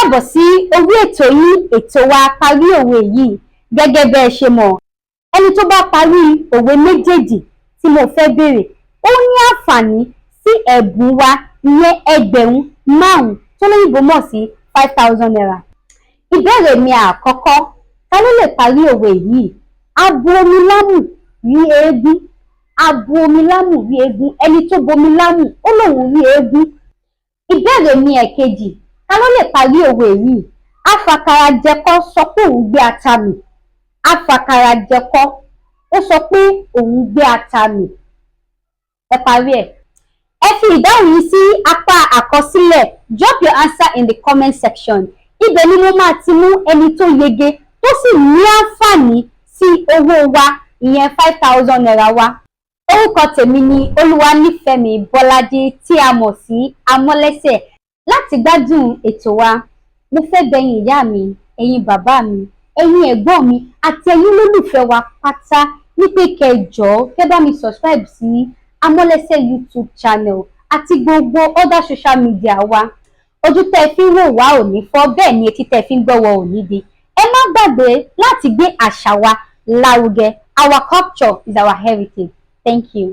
Káàbọ̀ sí orí ètò yín, ètò wa, Parí Òwe Yìí. Gẹ́gẹ́ bẹ́ ẹ ṣe mọ̀, ẹni tó bá parí òwe méjèèjì tí mo fẹ́ béèrè, ó ní àǹfààní sí ẹ̀bùn wa, ìyẹn 5,000 tó lóyìnbó mọ̀ sí ₦5,000. Ìbéèrè mi àkọ́kọ́: ta ló lè parí òwe yìí? "Abu omi lámù rí eégún." Abu omi lámù rí eégún. Ẹni tó bomi lámù, ó lóun rí eégún. Ìbéèrè mi ẹ̀kejì: ta ló lè parí òwe yìí? "Afàkàrà jẹkọ sọ pé òun gbé ata mì." Afàkàrà jẹkọ, ó sọ pé òun gbé ata mì. Ẹ parí ẹ̀. Ẹ fi ìdáhùn yín sí apá àkọsílẹ̀. Drop your answer in the comment section. Ibẹ̀ ni mo máa ti mú ẹni tó yege, tó sì ní àǹfààní sí owó wa, ìyẹn ₦5,000 wa. Orúkọ tèmi ni Olúwanífẹ̀mí Bọ́lájí, tí a mọ̀ sí Amọ́lẹ́sẹ̀. Láti gbádùn ètò wa, mo fẹ́ bẹ̀yin ìyá mi, ẹ̀yin bàbá mi, ẹ̀yin ẹ̀gbọ́n mi àti ẹ̀yin olólùfẹ́ wa pátá ní pé kẹ́ jọ̀ọ́, kẹ́ bá mi subscribe sí Amọ́lẹ́sẹ̀ YouTube channel àti gbogbo other social media wa. Ojú tẹ́ ẹ fi ń wò wá ò ní fọ́, bẹ́ẹ̀ ni etí tẹ́ ẹ fi ń gbọ́ wa ò ní di. Ẹ má gbàgbé láti gbé àṣà wa lárugẹ. Our culture is our heritage. Thank you.